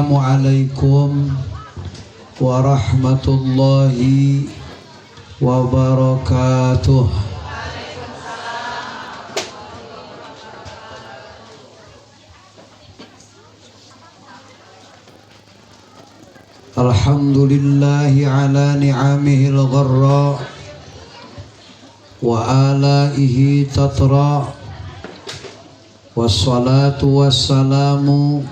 Assalamualaikum warahmatullahi wabarakatuh. Alhamdulillahi ala ni'amihil gharra wa alaihi tatra. Wassalatu wassalamu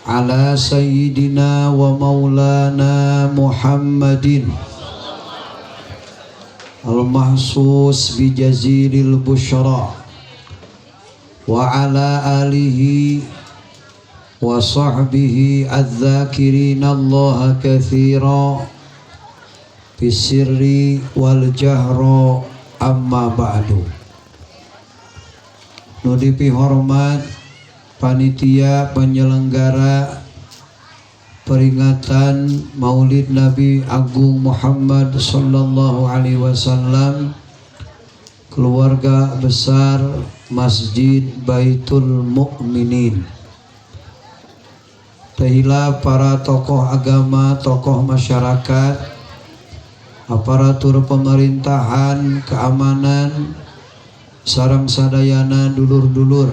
ala sayyidina wa maulana Muhammadin al-mahsus bi jazilil busyra wa ala alihi wa sahbihi adz-dzakirina Allah katsira fisirri wal jahra, amma ba'du. Nu dipihormat panitia penyelenggara peringatan Maulid Nabi Agung Muhammad sallallahu alaihi wasallam, keluarga besar Masjid Baitul Mukminin, tehila para tokoh agama, tokoh masyarakat, aparatur pemerintahan, keamanan, sareng sadayana dulur-dulur,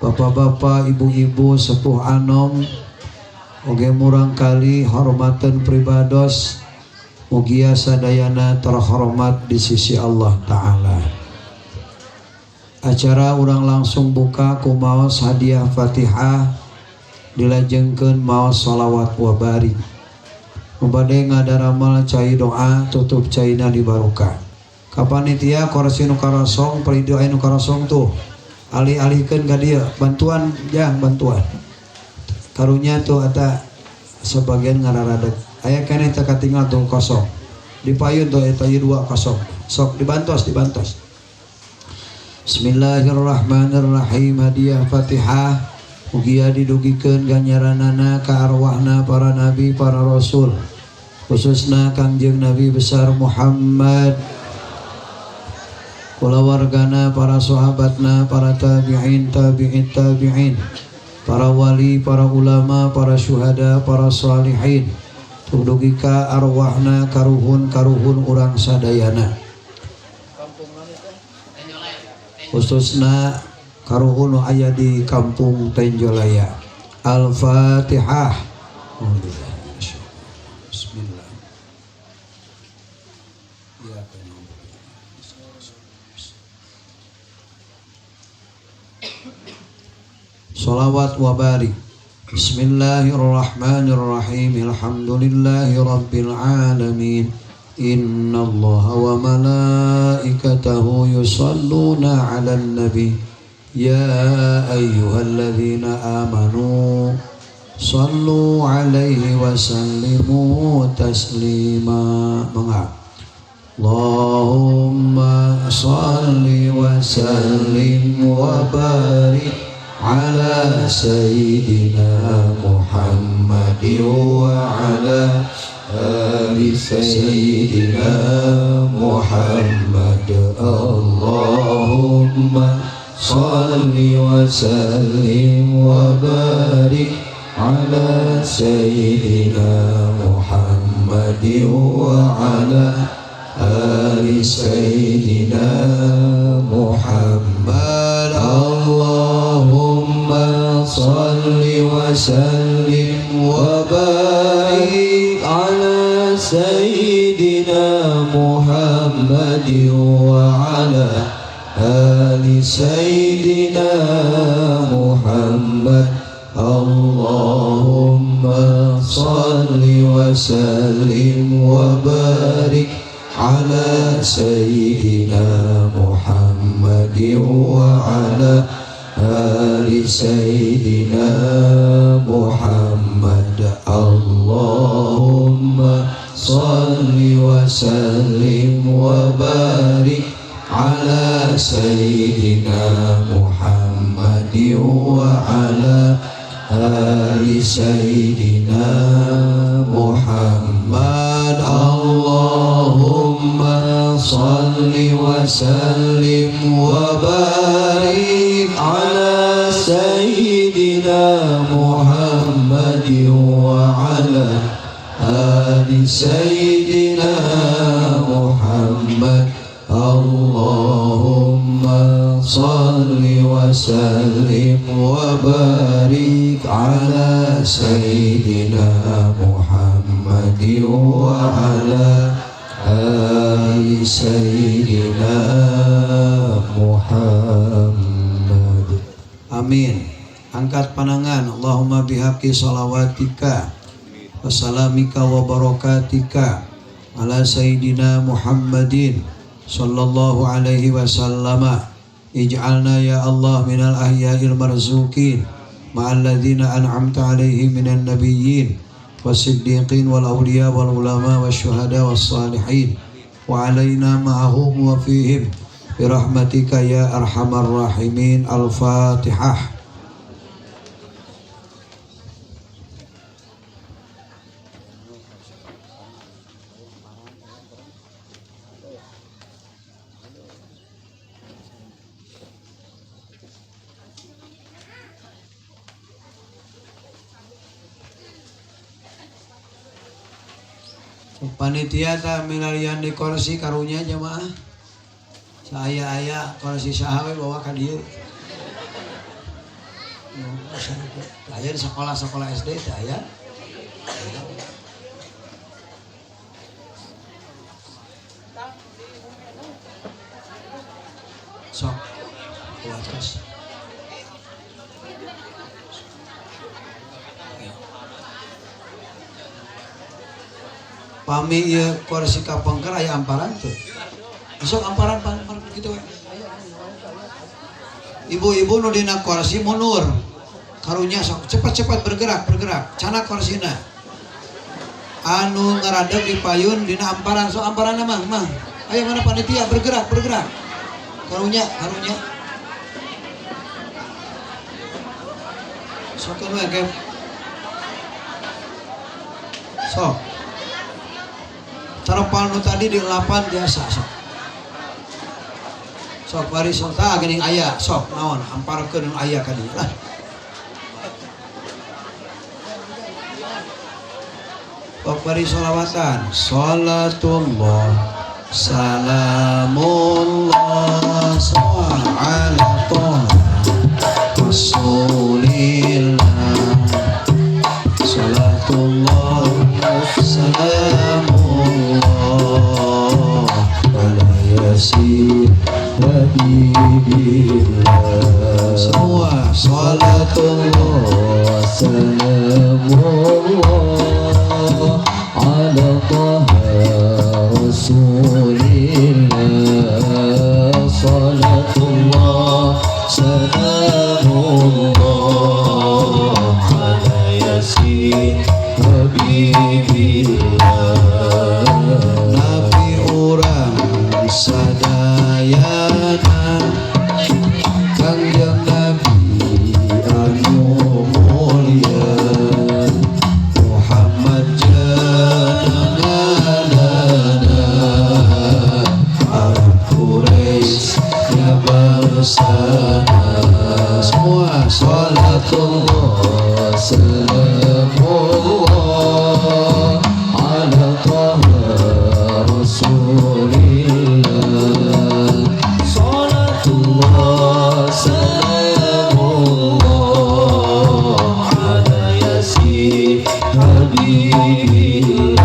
bapak-bapak, ibu-ibu, sepuh anom, oge murang kali hormatan pribados, mugia sadayana terhormat di sisi Allah Ta'ala. Acara urang langsung buka ku maos hadiah Fatihah, dilajengkeun maos sholawat wabari. Bade ngadaramal cai doa, tutup caina di barokah. Kapanitia kursi nu karosong, perido anu karosong tuh alih-alihkeun ka dieu, bantuan jang bantuan. Karunya tuh eta sebagian ngararadeg. Aya keneh teu katinggal tuh kosong. Dipayun tuh eta ieu dua kosong. Sok dibantos, dibantos. Bismillahirrahmanirrahim. Hadiah Fatihah mugia didugikeun ganjaranana ka arwahna para nabi, para rasul, khususna Kangjeng Nabi besar Muhammad, kulawargana, para sahabatna, para tabi'in, tabi'in, tabi'in, para wali, para ulama, para syuhada, para salihin, dugi ka arwahna karuhun-karuhun urang sadayana, khususna karuhun nu aya di kampung Tenjolaya. Al-Fatihah. Bismillah. Ya, sholawat wa barik. Bismillahirrahmanirrahim. Alhamdulillahi rabbil alamin. Innallaha wa malaikatahu yusholluna 'alan nabi. Ya ayyuhalladzina amanu sallu 'alaihi wa sallimu taslima. Mangga. Allahumma salli wa sallim wa barik ala sayyidina Muhammad wa ala ali sayyidina Muhammad. Allahumma salli wa sallim wa barik ala sayyidina Muhammad wa ala ali sayyidina Muhammad. Allahumma salli wa sallim wa barik ala sayyidina Muhammad wa ala ali sayyidina Muhammad. Allahumma salli wa sallim wa barik ala sayyidina Muhammad wa ala ali sayyidina Muhammad. Allahumma salli wa sallim wa barik ala sayyidina Muhammad wa ala ali sayyidina Muhammad. Allahumma salli wa sallim wa barik ala sayyidina Muhammad. Muhammad wa ala ali Sayyidina Muhammad. Allahumma salli wa sallim wa barik ala Sayyidina Muhammad wa ala ali Sayyidina Muhammad. Amin. Angkat panangan. Allahumma bihaqqi salawatika wa salamika wa barakatika ala Sayyidina Muhammadin sallallahu alaihi wasallam. Ij'alna ya Allah minal ahya'il marzuqin ma'al ladzina an'amta alaihim minan nabiyyin wasiddiqin wal awliya wal ulama wasyuhada was salihin wa alaina ma'ahum wa fihim birahmatika ya arhamar rahimin. Al-Fatihah. Panitia tak milarian di kursi karunya jemaah. Saya aya kursi saha we bawa ka dieu. Aya di sekolah-sekolah SD teh aya. Sok kuatos. Pami ieu kursi kapengker aya amparan teu? Sok amparan amparan kitu we. Ibu-ibu nu dina kursi mundur. Karunya sok cepat-cepat bergerak, bergerak. Cana kursina. Anu ngaradeg di payun dina amparan, sok amparanna mah, mah. Ayo mana panitia bergerak, bergerak. Karunya, karunya. Sok we ke. Sok. Terpal nu tadi di 8 biasa sok. Sok bari sok tah geuning aya sok naon amparkeun nu aya ka dieu lah. Sok bari sholawatan. Salatullah salamullah ala toha rasulillah. Salatullah salamullah ala yasin habibillah. Semua salatullah salamullah ala taha rasulillah. Salatullah salamullah ala yasin habibillah. Nabi urang sadayana Kangjeng Nabi anu mulia Muhammad jenenganana Arab Quraisy ya bangsana. Semua salatullah salamullah ala taha rasulillah. Salatullah salamullah ala yasin habibillah.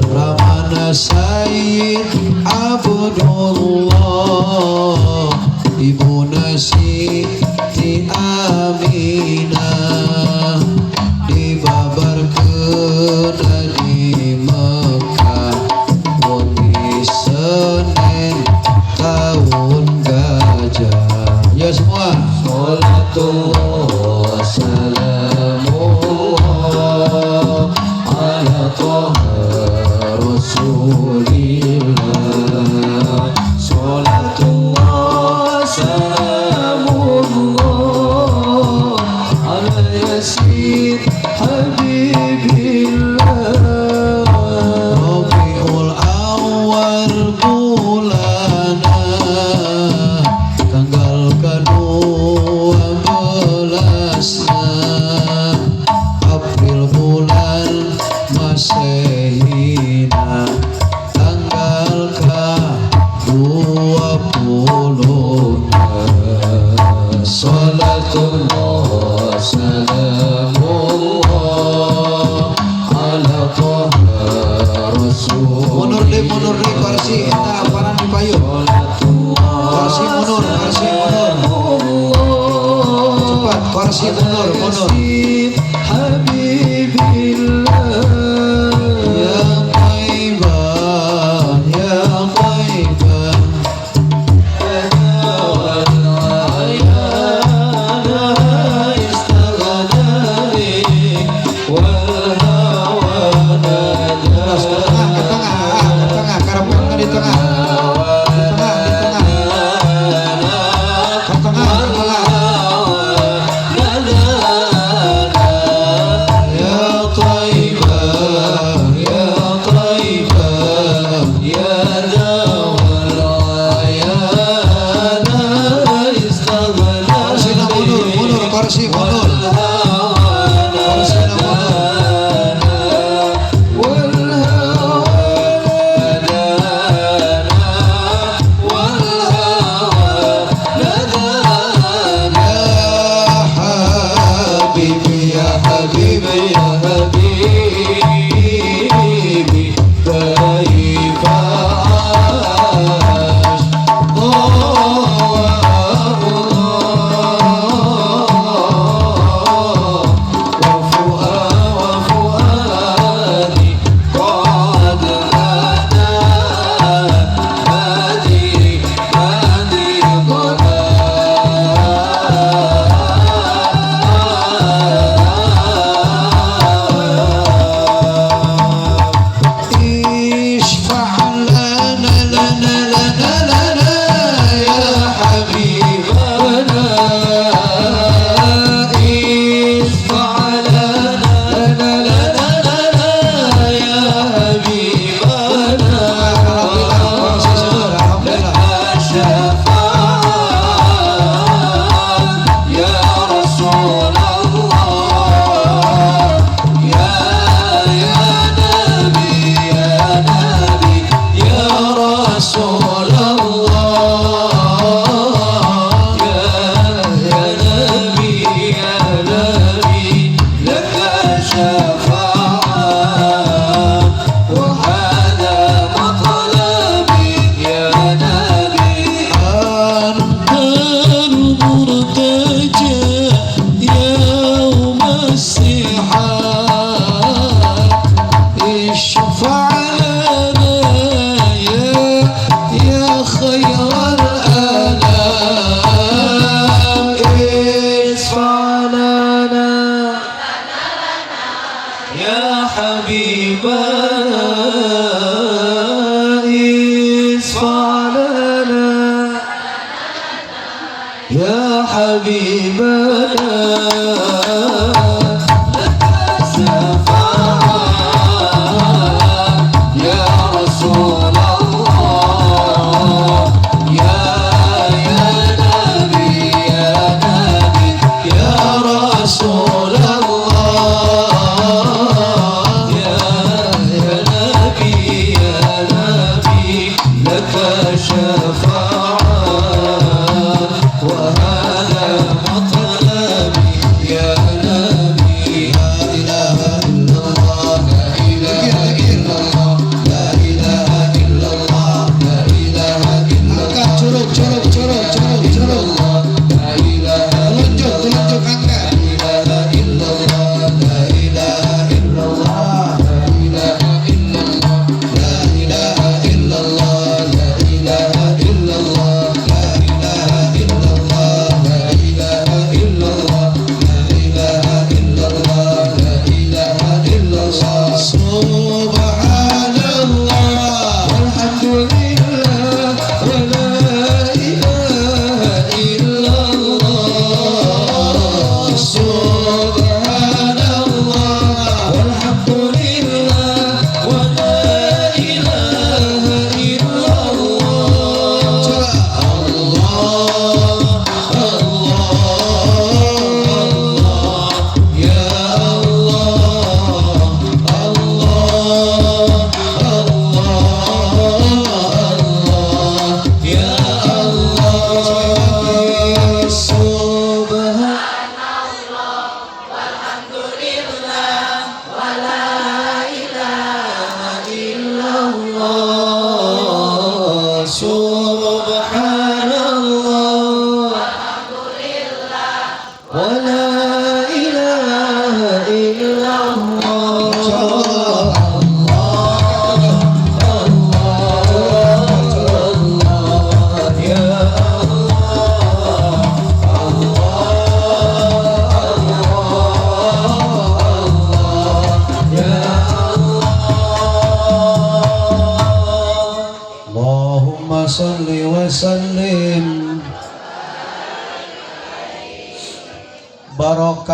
Ramana Sayyid Abdullah Ibuna Siti Aminah dibabarkeun di Mekah wengi Senin tahun gajah. Ya semua salatullah salamullah ala taha rasulillah. Salatullah salamullah ala yasin habibillah. Rabiul Awal bulana tanggal ke-12. Mundur, mundur. Habibillah. Ya Thaibah, ya Thaibah. Terus ke tengah, ke tengah, ah, ke tengah, karepetna di tengah. Di tengah, di tengah. Ke tengah, ke tengah. Ya Thaibah, ya Thaibah, Ya dawal ayana istaghnani. Korsina mundur, mundur, korsi mundur. Korsina mundur. Ya Habibi, ya Habibi, ya Habibi, kaifa ash وفؤادي قد أنا هادي هادي ضلال. اشفع لنا لنا لنا لنا يا حبيبنا. اشفع لنا لنا لنا لنا يا حبيبنا. Alhamdulillah, alhamdulillah. لك شفاعة يا رسول الله، يا يا نبي يا نبي يا رسول الله، يا يا نبي يا نبي لك شفاعة، وهذا مطلبي يا نبي. أنت المرتجى يوم السحاب، اشفع لنا يا خير الأنام، اشفع لنا يا حبيبنا، اشفع لنا يا حبيبنا، لك شفاعة يا رسول الله، يا يا نبي يا نبي يا رسول الله، يا يا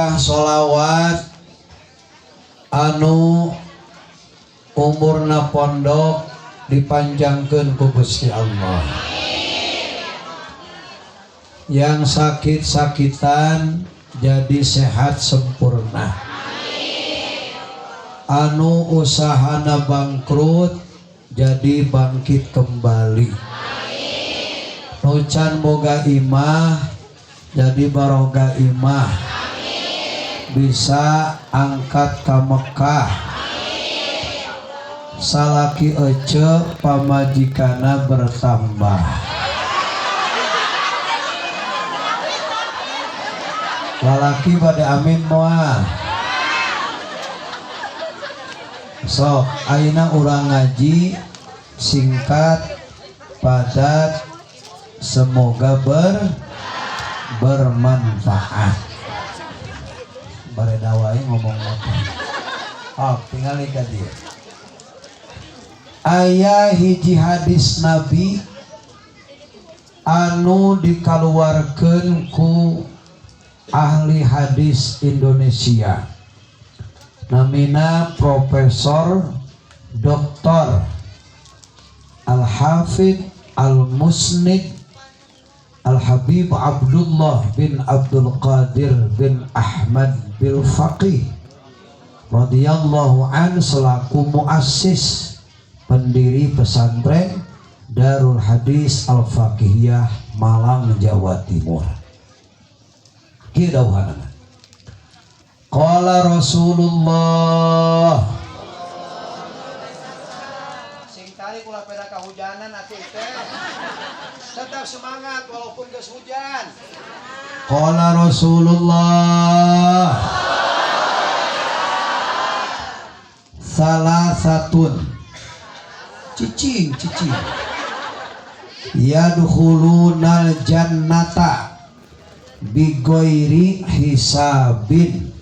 Barokah sholawat anu umurna pondok dipanjangkeun ku Gusti Allah. Yang sakit-sakitan jadi sehat sempurna. Anu usahana bangkrut jadi bangkit kembali. Nu can boga imah jadi baroga imah. Bisa angkat ka Mekah. Salaki ece pamajikana bertambah. Lalaki pada amin moal. Sok ayeuna urang ngaji singkat padat, semoga bermanfaat. Bareda wae ngomong apa. Oh, tinggal ka dieu. Aya hiji hadis Nabi anu dikaluarkeun ku ahli hadis Indonesia. Namina Profesor Doktor Al-Hafidh Al-Musnid Al-Habib Abdullah bin Abdul Qadir bin Ahmad bil Faqih radhiyallahu an, selaku muassis pendiri pesantren Darul Hadis Al-Faqihiyah Malang, Jawa Timur. Kieu dawuhanana. Qala Rasulullah. Sing tarik ulah peda kahujanan atuh teh. Tetap semangat walaupun geus hujan. Qala Rasulullah. Salah satun cicing cicing yadkhulunal jannata bighairi hisabin.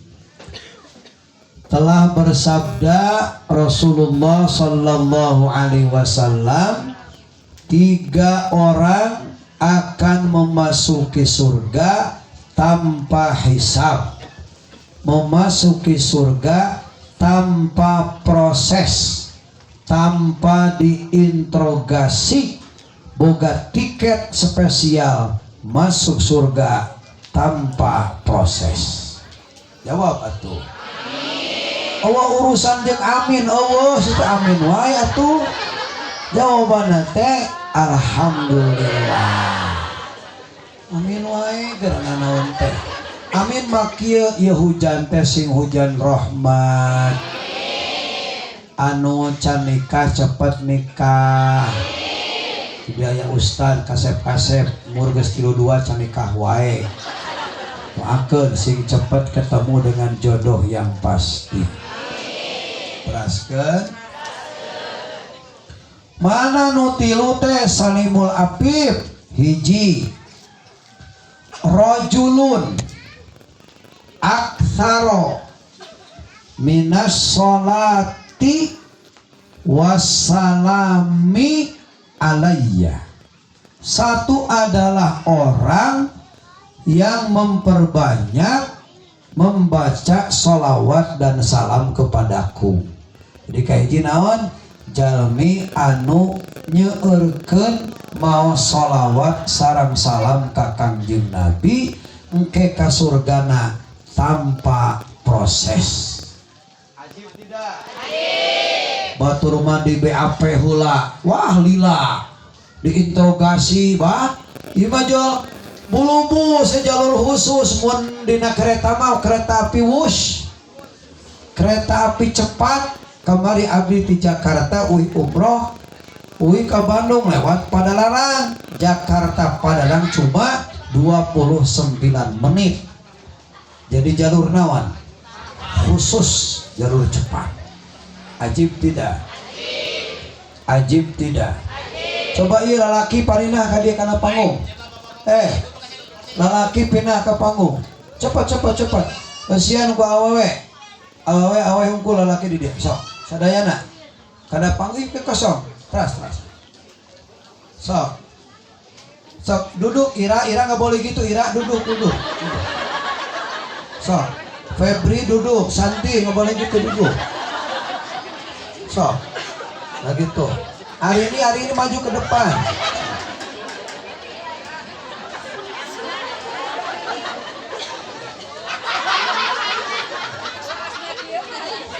Telah bersabda Rasulullah sallallahu alaihi wasallam, 3 orang akan memasuki surga tanpa hisab, memasuki surga tanpa proses, tanpa diinterogasi, boga tiket spesial masuk surga tanpa proses. Jawab atuh. Allah urusan jeung amin, Allah situ amin wae atuh. Jawabanna teh alhamdulillah. Amin wae geura nanaon teh. Amin mah kieu ieu hujan teh sing hujan rahmat. Anu can nikah cepet nikah. Biaya ustad kasep-kasep umur geus 32 can nikah wae. Doakeun sing cepet ketemu dengan jodoh yang pasti. Teraskeun. Mana nu tilu teh salimul afif? Hiji, rajulun aktsara minas sholati wassalami alayya. Satu adalah orang yang memperbanyak membaca sholawat dan salam kepadaku. Jadi kahiji naon? Jalmi anu nyeurkeun mau sholawat sareng salam ka Kangjeng Nabi engke ka surgana tanpa proses. Ajib tidak? Ajib. Batur mah di BAP heula, wah lila diinterogasi bah, ieu mah jol bulubu jalur khusus mun dina kereta mah kereta api wush, kereta api cepat. Kamari abdi di Jakarta uih umroh, uih ke Bandung lewat Padalarang. Jakarta Padalarang cuma 29 menit. Jadi jalur nawan khusus, jalur cepat. Ajib tidak? Ajib tidak? Coba iya lalaki parinah ka dia kana panggung. Lalaki pindah ke panggung. Cepat cepat cepat. Kasihan ku awewe. Awewe awewe hungkul lalaki di dia. Sok, sadayana. Kana panggung ke kosong. Teras teras. Sok. Sok duduk Ira, Ira nggak boleh gitu, Ira duduk duduk. Duduk. Sok. Febri duduk, Santi nggak boleh gitu, duduk. Sok, nah gitu. Hari ini maju ke depan.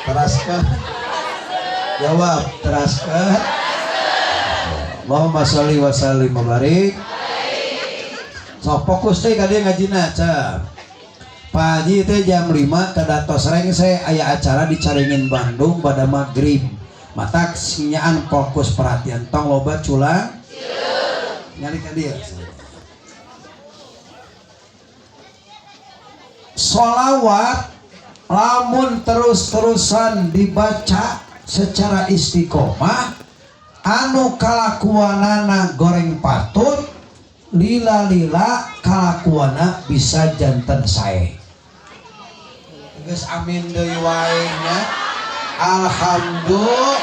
Teraskan. Jawab, teraskan. Allahumma sholli wa sallim wa barik. Sok fokus teh ka dieu ngajina, cap. Pak Haji teh jam 5 ke datos rengse, aya acara di Caringin Bandung pada maghrib. Matak sinyaan fokus perhatian, tong loba culang. Nyari ka dieu. Solawat lamun terus-terusan dibaca secara istiqomah, anu kalakuanana goreng patut, lila-lila kalakuana bisa janten sae. Geus amin deui wae nya. Alhamdulillah.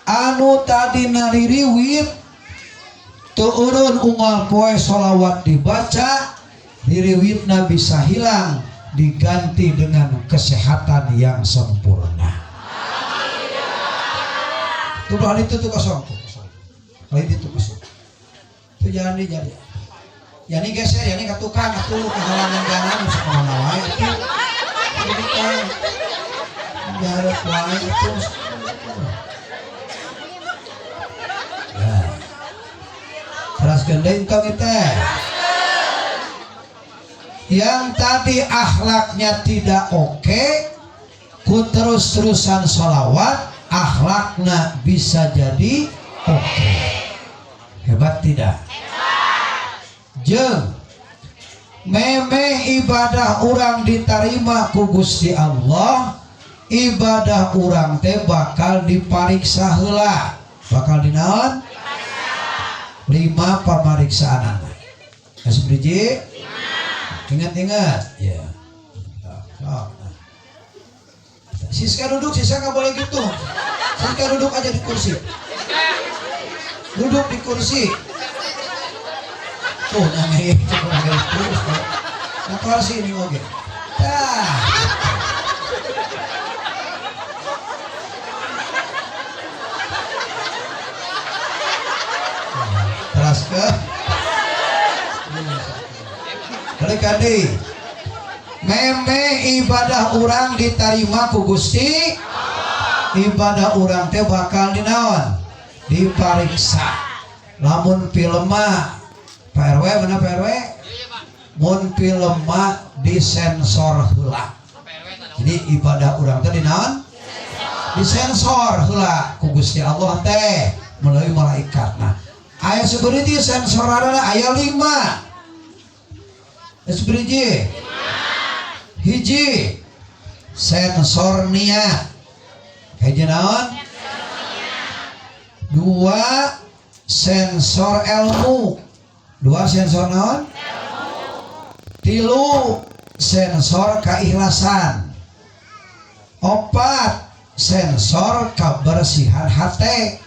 Anu tadi naliriwit turun unggal poe solawat dibaca, ririwitna bisa hilang, diganti dengan kesehatan yang sempurna. Tuh hal itu tuh kosong, tuh kosong. Hal itu tuh kosong. Tuh jalan di jalan. Ya ini geser, ya ini ke tukang, atuh kehalangan jalan bisa kemana wae atuh. Jadi kan jarak wae itu. Ya. Teras gendeng tong itu. Yang tadi akhlaknya tidak oke, ku terus-terusan sholawat, akhlaknya bisa jadi oke. Hebat tidak? Jeng memeh ibadah urang diterima ku Gusti Allah, ibadah urang teh bakal dipariksa heula. Bakal dinaon? 5 pamariksaan. Geus hiji? Ingat-ingat ya. Sok. Siska duduk, Siska nggak boleh gitu. Siska duduk aja di kursi. Duduk di kursi. Tuh, nangis, nangis terus. Nah, kursi ini oke. Dah. Teras ke. Balik kadi. Meme ibadah urang diterima ku Gusti, ibadah urang teh bakal dinaon? Dipariksa. Lamun film mah Pak RW, mana Pak RW? Mun film mah disensor heula. Jadi ibadah urang teh dinaon? Disensor heula ku Gusti Allah teh melalui malaikat. Nah, aya seberiji sensorana aya 5. Seberiji. Hiji sensor niat. Hiji naon? 2 sensor ilmu. 2 sensor naon? 3 sensor keikhlasan. 4 sensor kebersihan hati.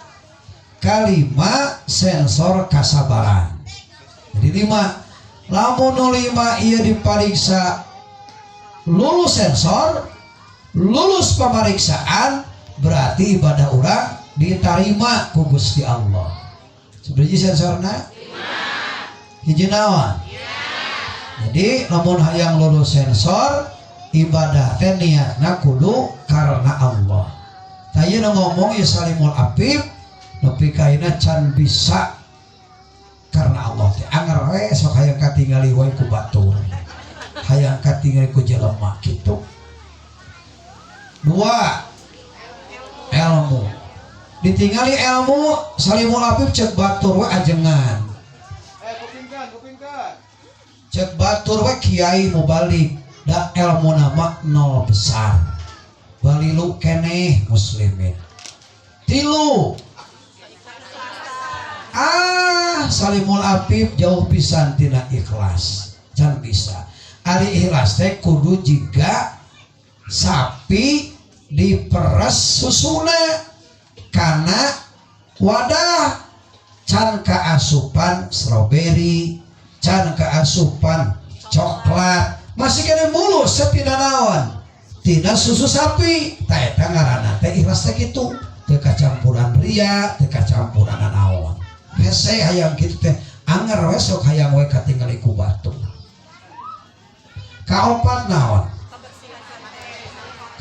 5 sensor kasabaran. Jadi 5. Lamun nu 5 ieu dipariksa lulus sensor, lulus pemeriksaan, berarti ibadah urang diterima ku Gusti Allah. Seberiji sensorna? Hiji naon? Jadi lamun hayang lulus sensor, ibadah teh niatna kudu karena Allah. Tah ieu nu ngomong ieu Salimul Afif nepi ka ayeuna can bisa karena Allah teh. Anger we sok hayang katingali wae ku batur. Hayang katingali ku jelema kitu. 2 ilmu. Ditingali ilmu Salimul Afif cek batur we ajengan. Kupingkan, kupingkan. Cek batur we kiai mubalik da ilmu nama nol besar. Balilu keneh muslimin. 3 Salimul Afif jauh pisan tina ikhlas. Can bisa. Ari ikhlas teh kudu jiga sapi diperes susuna kana wadah, can kaasupan stroberi, can kaasupan Coklat. Masih kena mulus tina naon? Tina susu sapi. Tah eta ngaranna teh ikhlas teh kitu. Teu kacampuran ria, teu kacampuran naon. Hese hayang kitu teh anger we sok hayang we katingali ku batur. Kaopat naon?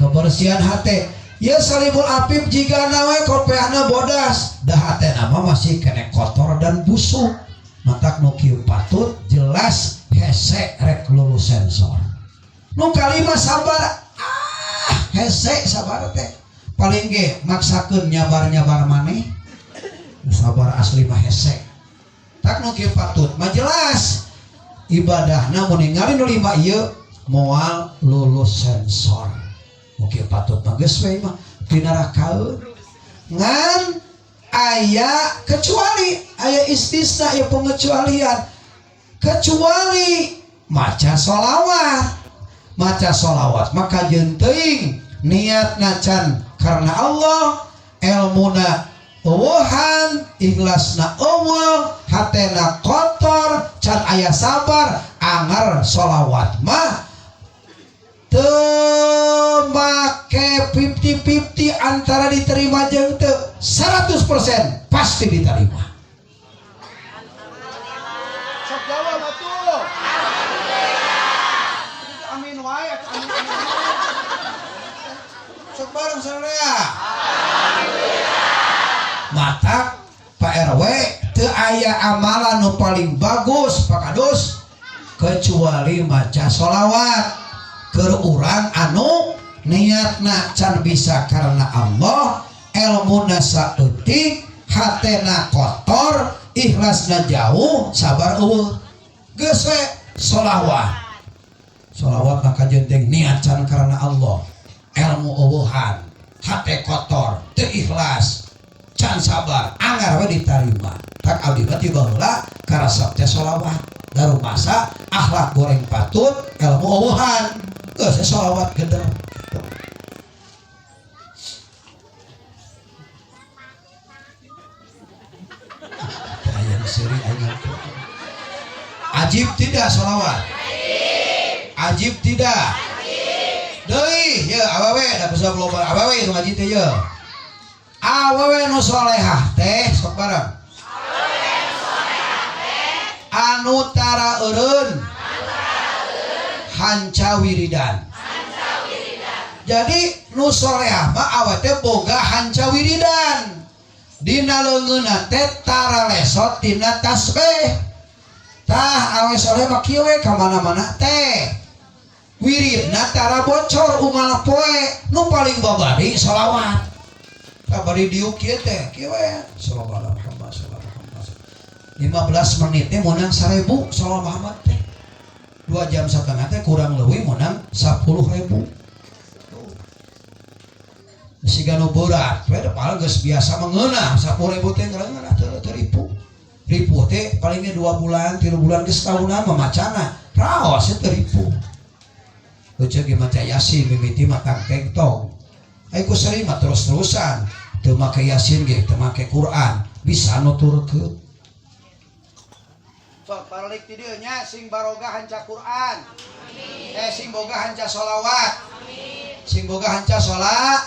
Kebersihan hati. Ya Salimul Afif jigana we kopeahna bodas, dah hatena mah masih kene kotor dan busuk. Matak nu kieu patut jelas hese rek lulus sensor. Nu kalima sabar. Ah, hese sabar teh. Paling ge maksakeun nyabar-nyabar maneh. Sabar asli mah hese. Tak nu kieu patut mah jelas ibadahna mun ningali nu lima ieu moal lulus sensor. Oke patut mah geus we mah pinarakaeun. Ngan aya kecuali, aya istisna, aya pengecualian. Kecuali maca sholawat. Maca sholawat maka jeung teuing niatna can karena Allah, elmuna eueuhan, ikhlasna eueuh, hatena kotor, can aya sabar, angar sholawat mah teu make 50-50 antara diterima jeung teu, 100% pasti diterima. Sok jawab atuh. Amin wae atuh, amin, amin. Sok bareng sararea. Matak Pak RW teu aya amalan nu paling bagus Pak Kadus kecuali maca sholawat. Keur urang anu niatna can bisa karena Allah, elmuna saeutik, hatena kotor, ikhlasna jauh, sabar eueuh. Geus we sholawat. Sholawat maka jenteng niat can karena Allah, ilmu eueuhan, hate kotor, teu ikhlas, can sabar, anggar we ditarima. Tak abdi mah ti baheula karasep teh sholawat. Darumasa akhlak goreng patut, ilmu eueuhan. Geus we sholawat geder. Aya nu seuri aing. Ajib tidak sholawat? Ajib tidak? Deui, ye awewe da bisa loba awewe nu ngaji teh ye. Awewe nu solehah teh sok bareng. Anu tara eureun hanca wiridan. Jadi nu solehah mah awe teh boga hanca wiridan. Dina leungeunna teh tara lesot tina tasbih. Tah awe soleh mah kieu we ka mana-mana teh. Wiridna tara bocor unggal poe, nu paling babari sholawat. Kabari diuk kieu teh, kieu we shallallahu alaihi Muhammad sallallahu alaihi Muhammad. 15 menit teh meunang 1000 shallallahu Muhammad teh. 2 jam setengah teh kurang leuwih meunang 10.000. Siga nu berat, we da paling geus biasa mengeunah 10.000 teh ngeunah teu ripu. Ripu teh palingnya 2 bulan, 3 bulan geus tahunan mah macana. Raos teh ripu. Lucu ge maca Yasin mimiti matang tengtong. Ai ku sering mah terus-terusan teu make Yasin ge teu make Quran bisa nuturkeun. Sok paralik ti dieu nya sing baroga hanca Quran. Sing boga hanca sholawat. Sing boga hanca sholat.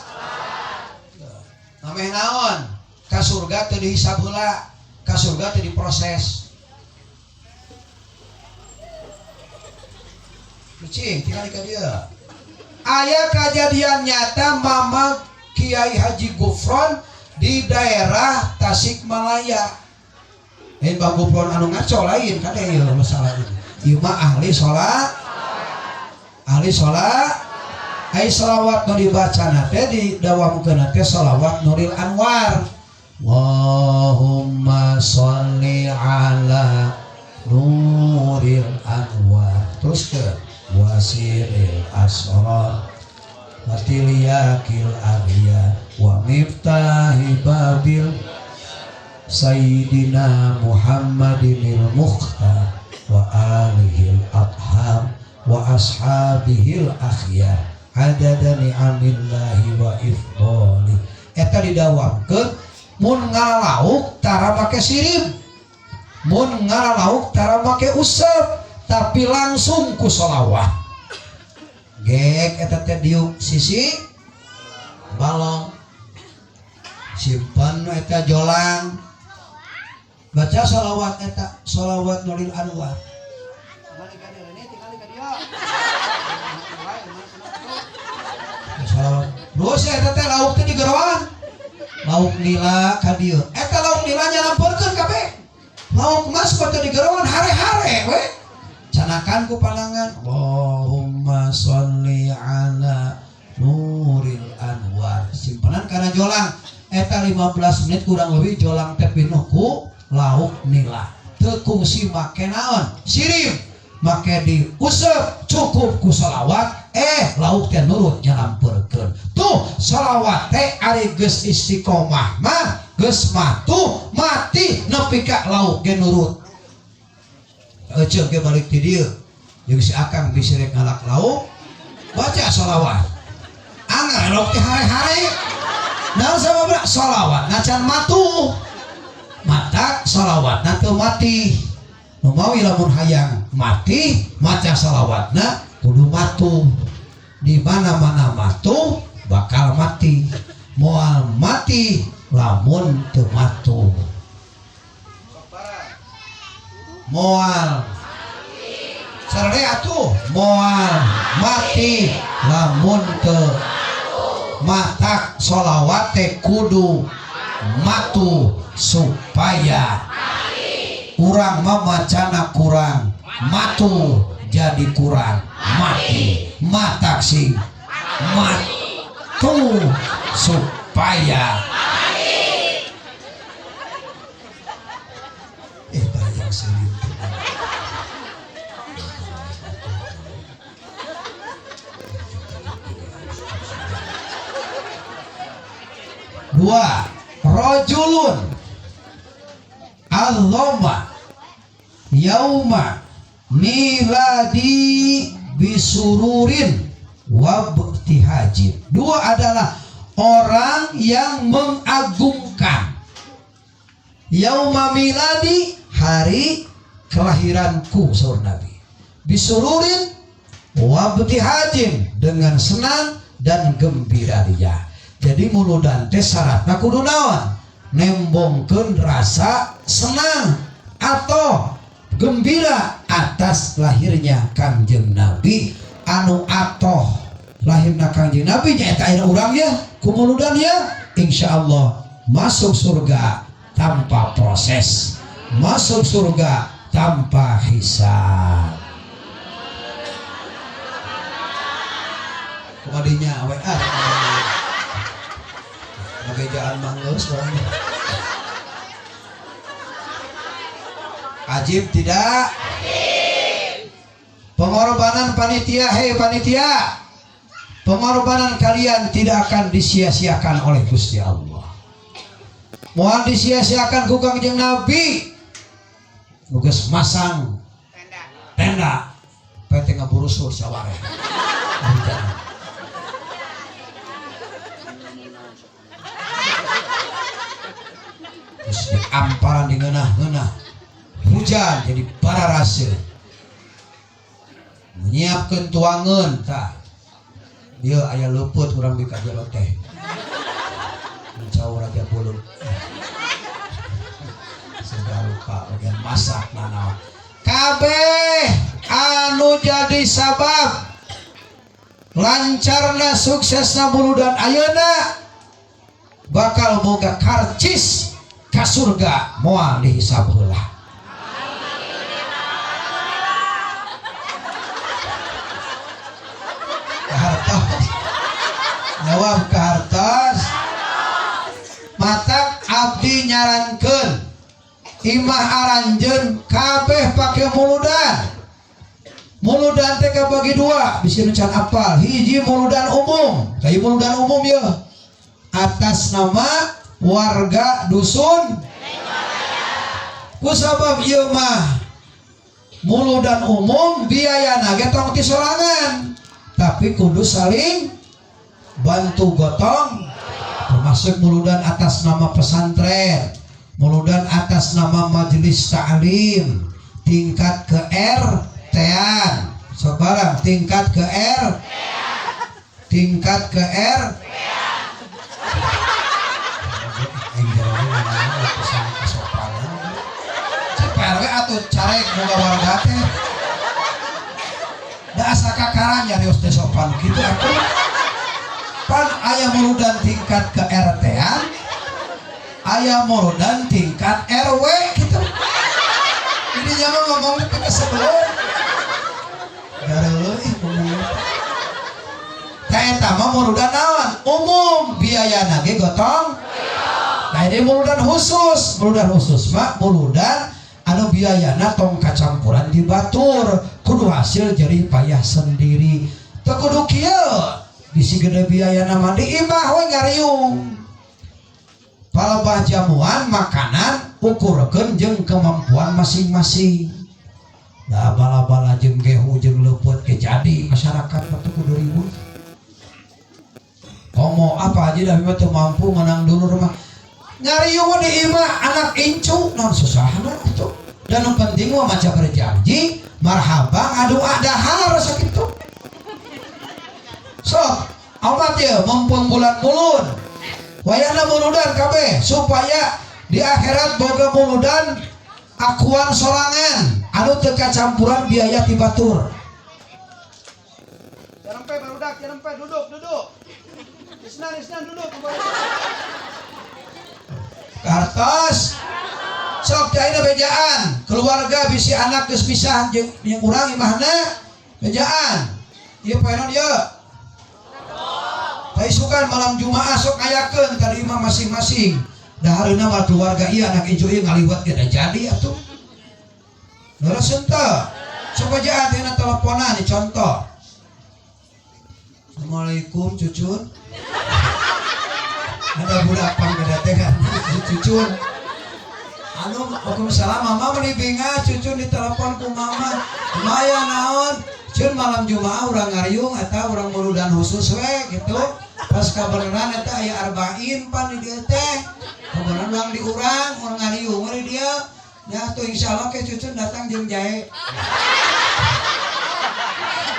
Nameh naon? Ka surga teu dihisab heula, ka surga teu diproses. Kucing tinggal ka dieu. Aya kejadian nyata Mama Kiai Haji Gufron di daerah Tasikmalaya. Lain Bang Gufron anu ngaco lain kade ieu masalah ini. Ieu mah ahli sholat. Ahli sholat. Ai sholawat nu dibacana teh didawamkeun teh sholawat Nuril Anwar. Allahumma sholli ala Nuril Anwar. Terus ke wasiril asrar watiliyakil arya wa miftahi babil Sayyidina Muhammadinil Mukhtar wa alihil athhar wa ashabihil akhyar adada ni'amillahi wa ifdali. Eta didawamkeun mun ngalalauk tara make sirib, mun ngalalauk tara make usep, tapi langsung ku sholawat. Gek eta teh diuk sisi balong, simpen eta jolang, baca sholawat eta sholawat Nuril Anwar. Sholawat terus eta teh lauk teh digeroan, lauk nila ka dieu, eta lauk nila nyalampeurkeun kabeh, lauk mas teh digeroan hare-hare we. Canakan ku panangan Allahumma sholli ala Nuril Anwar, simpenan kana jolang eta 15 menit kurang lebih jolang teh pinuh ku lauk nila. Teu kungsi make naon sirim, make diusep, cukup ku sholawat, lauk teh nurut nyalampeurkeun. Tuh sholawat teh ari geus istiqomah mah geus matuh mati nepi ka lauk ge nurut. Eceuk ge balik ti dieu jeung si akang bisi rek ngalak lauk, baca sholawat. Anggar lauk teh hare-hare. Naon sababna? Sholawat nacan matuh. Mata sholawatna teu mati. Nu mawi lamun hayang mati maca sholawatna kudu matuh. Di mana-mana matuh bakal mati. Moal mati lamun teu matuh. Moal sarare atuh moal mati lamun teu matak sholawat teh kudu matuh supaya urang mamacana kurang matuh jadi kurang mati. Matak sing matuh supaya bayang sering. Dua, rojulun azoma yauma miladi bisururin wabtihajin. Dua adalah orang yang mengagungkan yauma miladi, hari kelahiranku, saur Nabi, bisururin wabtihajin, dengan senang dan gembira ria. Jadi muludan teh syaratna kudu naon? Nembongkeun rasa senang atau gembira atas lahirnya Kangjeng Nabi anu atoh lahirna Kangjeng Nabi nyaeta ayeuna urang ya ku muludan ya, insyaallah masuk surga tanpa proses, masuk surga tanpa hisab. Kumadinya WA bagejaan manggeus orangnya. Ajib tidak? Ajib. Pengorbanan panitia, hei panitia, pengorbanan kalian tidak akan disia-siakan oleh Gusti Allah. Moal disia-siakan ku Kangjeng Nabi. Nu geus masang tenda, PT ngaburusur saware. Terus di amparan di ngeunah-ngeunah hujan jadi pararase menyiapkan tuangan tah dia aya leupeut urang di kajero teh mencau raja bulu sudah lupa bagian masak nanaon kabeh anu jadi sabab lancarna suksesna muludan ayeuna bakal boga karcis ka surga moal dihisab heula. Kahartos. Jawab kahartos. Matak abdi nyarankeun imah aranjeun kabeh pake muludan. Muludan teh kabagi dua, bisi nu can apal. Hiji muludan umum, kayak muludan umum ya. Atas nama warga dusun. Kusabab ieu mah muludan umum biayana ge tong ti sorangan, tapi kudu saling bantu gotong, termasuk muludan atas nama pesantren, muludan atas nama majelis ta'lim tingkat ke R Tean sabarang tingkat ke R, tingkat ke R. Aing jarawe ngomong pesan kesopanan. Cek RW atuh carek boga warga teh. Da asa kakaran nyarios teh sopan kitu atuh. Pan aya muludan tingkat ke RT-an, aya muludan tingkat RW gitu. Ini nyaman ngomongnya ke sebelum. Gareuleuh ih ngomongnya. Tah eta mah muludan naon? Umum, biayana ge gotong. Nah, ini muludan khusus. Muludan khusus mah muludan anu biayana tong kacampuran di batur, kudu hasil jerih payah sendiri. Teu kudu kieu, bisi gede biayana mah di imah we ngariung. Palebah jamuan makanan ukurkeun jeung kemampuan masing-masing. Da bala-bala jeung gehu jeung leupeut ge jadi masyarakat mah teu kudu ribut. Komo apa aja dah mah teu mampu menang dulur mah. Ngariung di imah anak incu naon susahna atuh. Dan yang penting mah maca berjanji marhaba ngadoa dahar sakitu. Sok amat ya mumpung bulan mulud. Wayahna muludan kabeh supaya di akhirat boga muludan akuan sorangan anu teu kacampuran biaya ti batur. Jarempe barudak, jarempe duduk, duduk. Isnan, Isnan duduk. Kartos. Sok caina bejaan, keluarga bisi anak geus pisah jeung jeung urang imahna bejaan. Ieu poenon ieu. Taisukan malam Jumaah sok ngayakeun ka di imah masing-masing. Dahareuna mah keluarga ieu anak incu ieu ngaliwat ge da jadi atuh. Leres henteu? Sok bejaan dina teleponan nih contoh. Assalamualaikum cucun. Ada budak panggedategan cucun. Anu waalaikumsalam mama meuni bingah cucun ditelepon ku mama. Lumayan naon? Cun malam Jumaah urang ngariung eta urang muludan khusus we gitu. Pas kabeneran eta aya arba'in pan di dieu teh. Kabeneran urang di urang, urang ngariung we di dieu. Ya tuh insyaallah ke cucun datang jeung jahe.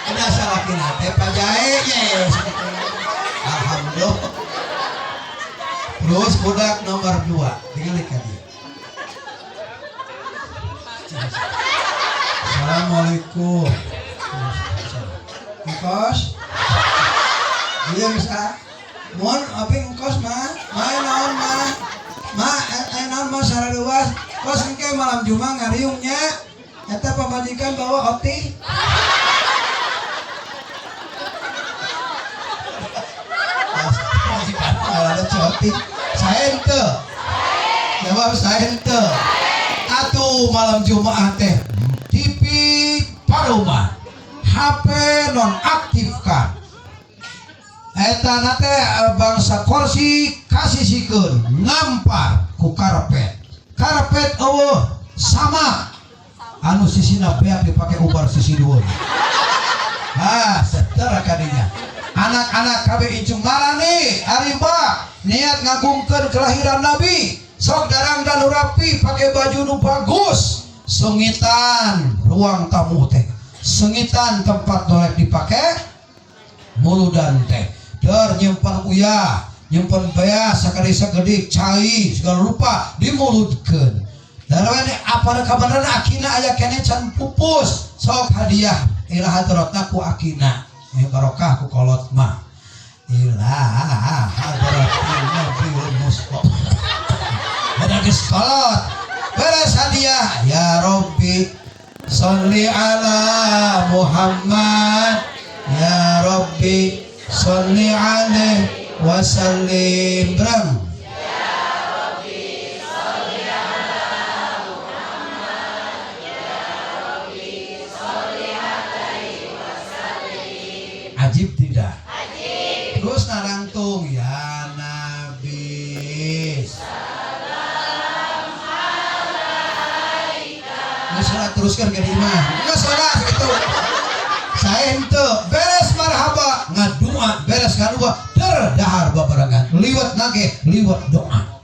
Ada salakina teh Pak Jahe yes. Alhamdulillah. Terus budak nomor 2, tinggal ka dia. Assalamualaikum. Engkos? Iya bisa. Mohon apa engkos mah? Ma naon mah? Ma naon mah saraduas? Kos engke malam Jumat ngariungnya. Eta pamajikan bawa oti. Pamajikan bawa oti. Sae henteu? Jawab sae henteu. Atuh malam Jumat teh TV parumah, HP nonaktifkan. Eta na teh bangsa kursi kasisikeun ngampar ku karpet. Karpet eueuh sama anu sisina beak dipake ubar sisi dhuwur. Ah, setara kadinya. Anak-anak kabeh incung marani arimba niat ngagungkeun kelahiran Nabi. Sok darang dan rapi pakai baju nu bagus. Sengitan ruang tamu teh. Sengitan tempat dolek dipake muludan teh. Der nyimpan uyah, nyimpan beas sakali sagedik cai segala rupa dimuludkeun. Dan ini apa kabaran akina aya keneh can pupus. Sok hadiah ila hadratna ku akina. Ini barokah ku kolot mah. Ila hadratin Nabi Mustafa. Ada geus kolot. Beres hadiah ya Rabbi sholli ala Muhammad ya Rabbi sholli alaihi wasallim. Berang. Ya Rabbi sholli ala Muhammad ya Rabbi sholli alaihi wasallim. Ajib tidak? Ajib. Terus narangtung ya Nabi salam alaika. Nggak salah teruskan ke imah. Nggak salah gitu. Saya ente beres marhaba ngadua beres ngadua der dahar babarengan liwat nage liwat doa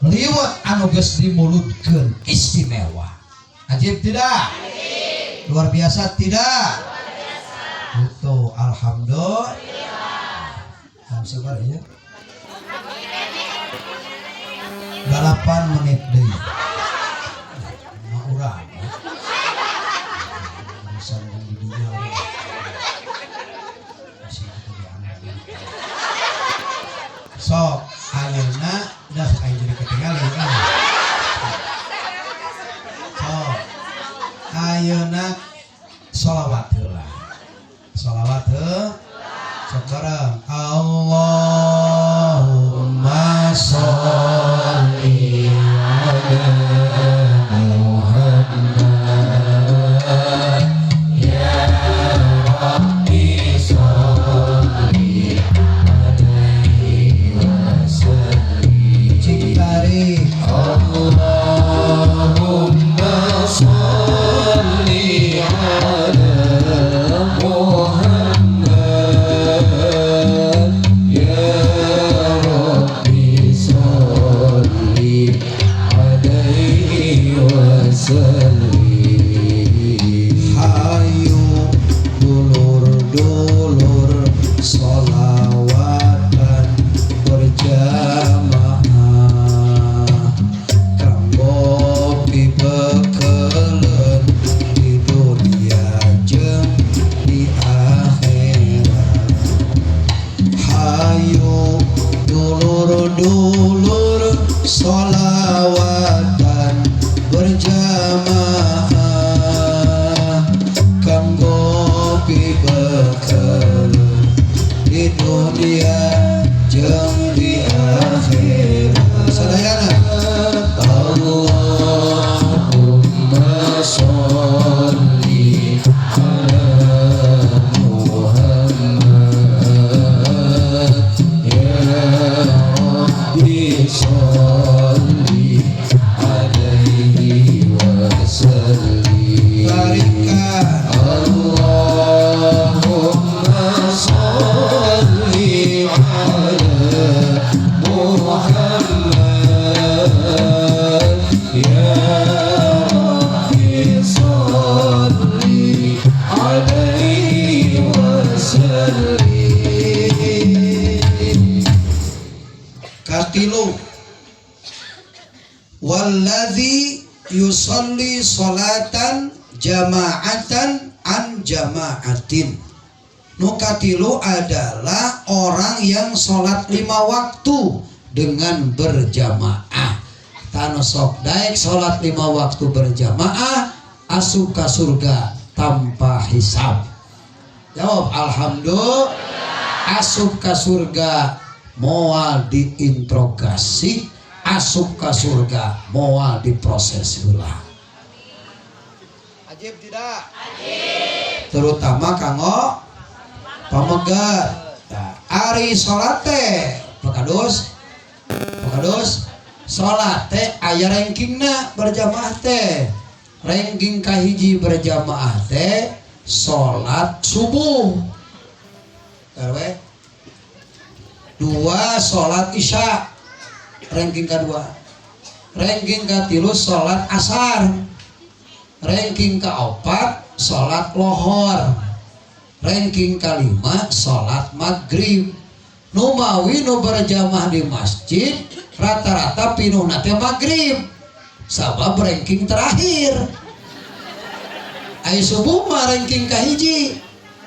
liwat anu geus dimuludkeun istimewa. Ajib tidak? Ajib. Luar biasa tidak? Luar biasa. Itu alhamdulillah. Sabar ya. 8 menit deui. Mah urang. Urusan di dunia. Masih kita diambil. Sok ayeuna dah aing jadi ketinggalan kan. Sok ayeuna sholawat heula. Sholawat heula. Sok bareng. Allahumma sholli ala Muhammad ya Rabbi sholli alaihi wasallim. Cing tarik. Allahumma sholli ala Muhammad ya Rabbi sholli alaihi wasallim. Hayu dulur-dulur sholawatan berjamaah kanggo pibekeleun di dunia jeung di akhirat. Hayu dulur-dulur sholawatan berjamaah kanggo pibekeleun di dunia jeung di akhirat. Sadayana. Allahumma sholli ala Muhammad ya Rabbi sholli alaihi wasallim. Tarikan. Allahumma sholli ala Muhammad ya Rabbi sholli alaihi wasallim. Katilu wallazi yusalli salatan jama'atan an jama'atin. Nu katilu adalah orang yang sholat 5 waktu dengan berjamaah. Tanu sok daek sholat 5 waktu berjamaah asup ka surga tanpa hisab. Jawab alhamdulillah. Asup ka surga moal diinterogasi, asup ka surga moal diproses heula. Ajib tidak? Ajib. Terutama kanggo pamegat. Nah, ari salat teh Pak Kadus salat teh aya rankingna berjamaah teh. Ranking kahiji berjamaah teh salat subuh. RW 2 salat isya ranking kedua, ranking katilu salat asar, ranking keempat salat lohor, ranking kelima salat maghrib. Numawi nu berjamaah di masjid rata-rata pinuhna teh maghrib sabab ranking terakhir. Ai subuh mah ranking kahiji.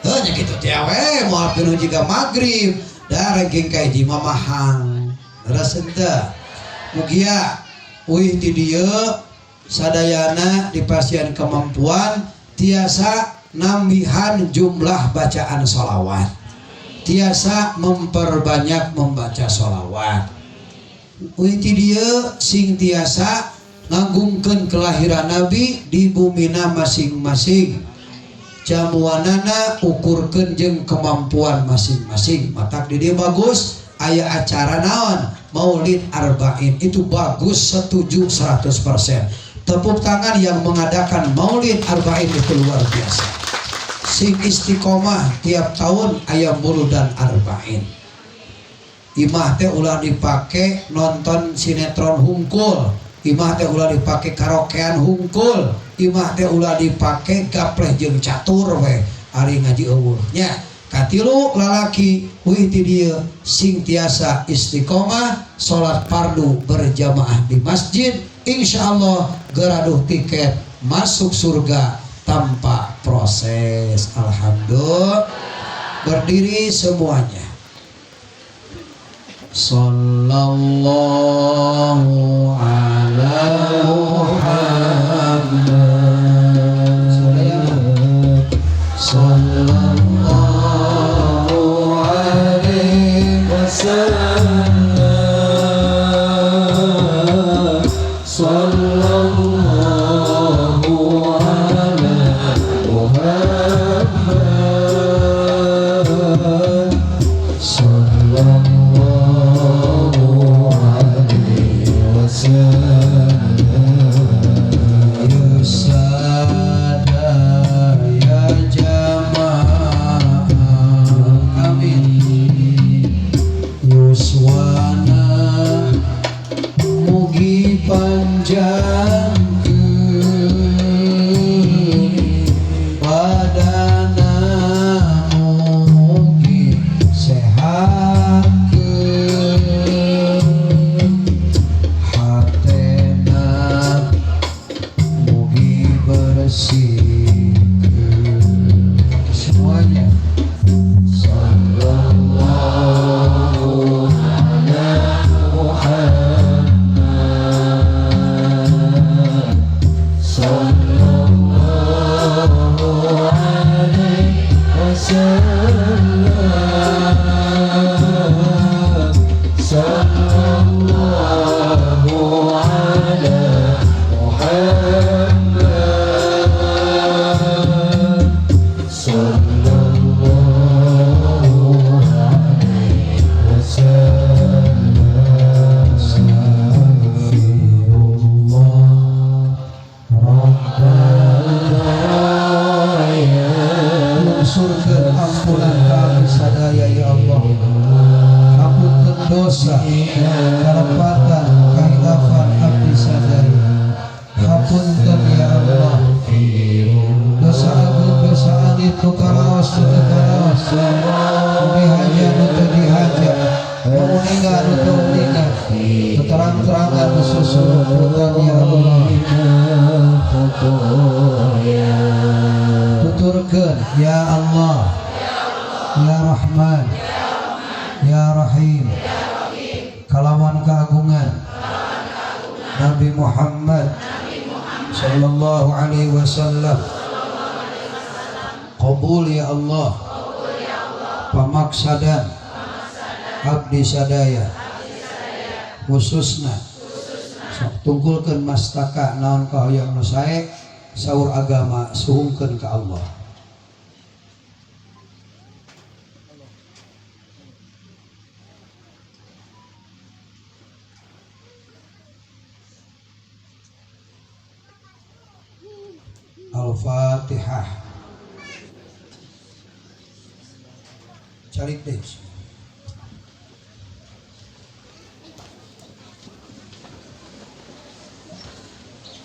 Heuh nya kitu teh we moal pinuh jiga maghrib. Da ranking kahiji mah mahang. Leres henteu? Mugia uih ti dieu sadayana di pasien kemampuan tiasa nambihan jumlah bacaan sholawat, tiasa memperbanyak membaca sholawat. Uih ti dieu sing tiasa ngagungkeun kelahiran Nabi di bumina masing-masing. Jamuanana ukurkeun jeung kemampuan masing-masing. Matak di dieu bagus aya acara naon Maulid Arba'in itu bagus, setuju 100%. Tepuk tangan yang mengadakan Maulid Arba'in itu luar biasa. Sing istiqomah tiap tahun aya Muludan Arba'in. Imah teh ulah dipake nonton sinetron hungkul. Imah teh ulah dipake karaokean hungkul, imah teh ulah dipake gapleh jeung catur we ari ngaji eueuh nya. Katilu lalaki uih ti dieu sing tiasa istiqomah salat fardu berjamaah di masjid, insyaallah geraduh tiket masuk surga tanpa proses. Alhamdulillah. Berdiri semuanya. Sallallahu ala Muhammad. Sallallahu alaihi wasallam. Sallallahu ala Muhammad. Sallallahu alaihi wasallam. Yusada ya jamaah, amin. Yuswana mugi panjangkeun badana mugi sehatkeun hatena mugi bersihkeun semuanya. Sallallahu ala Muhammad. Sallallahu alaihi wasallam. Sallallahu ala Muhammad. Sallallahu alaihi wasallam. Astaghfirullah Rabbana ya surga ampunan kami sadaya ya Allah. Hapunten dosa kalepatan kahilafan abdi sadaya. Hapunten ya Allah. Dosa agung dosa alit nu karaos nu teu karaos, nu dihaja nu teu dihaja, nu uninga nu teu uninga, nu terang-terangan nu susuruputan ya Allah. Tuturkeun ya Allah, ya Rahman, ya Rahim, kalawan keagungan Nabi Muhammad sallallahu alaihi wasallam. Qabul ya Allah pamaksadan abdi sadaya, khususna sok tungkulkeun mastaka naon kahoyong nu sae saur agama suhungkeun ka Allah. Al-Fatihah. Cari deh.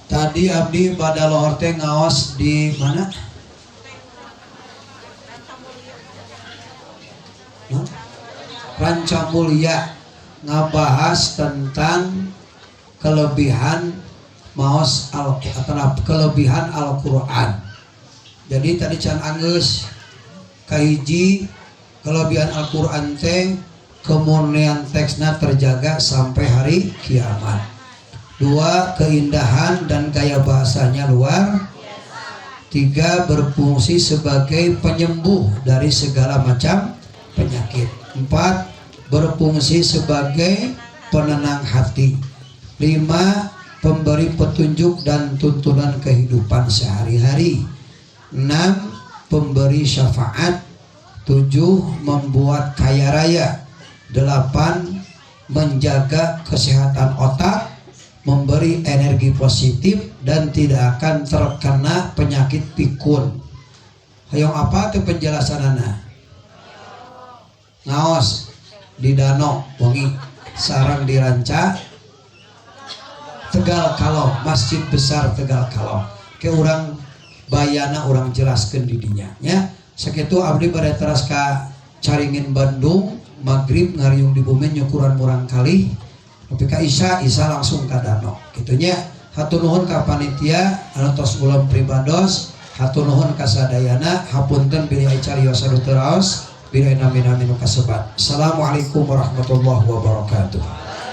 Tadi abdi pada lohor teh ngaos di mana? Ranca Mulia, ngabahas tentang kelebihan maos al atau kelebihan Al-Qur'an. Jadi tadi can anggeus kahiji kelebihan Al-Qur'an teh kemurnian teksnya terjaga sampai hari kiamat. Dua, keindahan dan gaya bahasanya luar. Tiga, berfungsi sebagai penyembuh dari segala macam penyakit. Empat, berfungsi sebagai penenang hati. Lima, pemberi petunjuk dan tuntunan kehidupan sehari-hari. Enam, pemberi syafaat. Tujuh, membuat kaya raya. Delapan, menjaga kesehatan otak, memberi energi positif dan tidak akan terkena penyakit pikun. Hayong apa tuh penjelasanana? Ngaos di danau wengi sarang di Ranca. Tegal Kalong, Masjid Besar Tegal Kalong. Ke urang bayana urang jelaskeun di dinya nya. Sakitu abdi bade teras ka Caringin Bandung, maghrib ngariung di bumi nyukuran murang kalih nepi ka Isya, Isya langsung ka Dano. Kitu nya. Hatur nuhun ka panitia anu tos ulem pribados, hatur nuhun ka sadayana, hapunten bilih aya cariosa nu teu raos, bilih nami-nami nu kasebat. Assalamualaikum warahmatullahi wabarakatuh.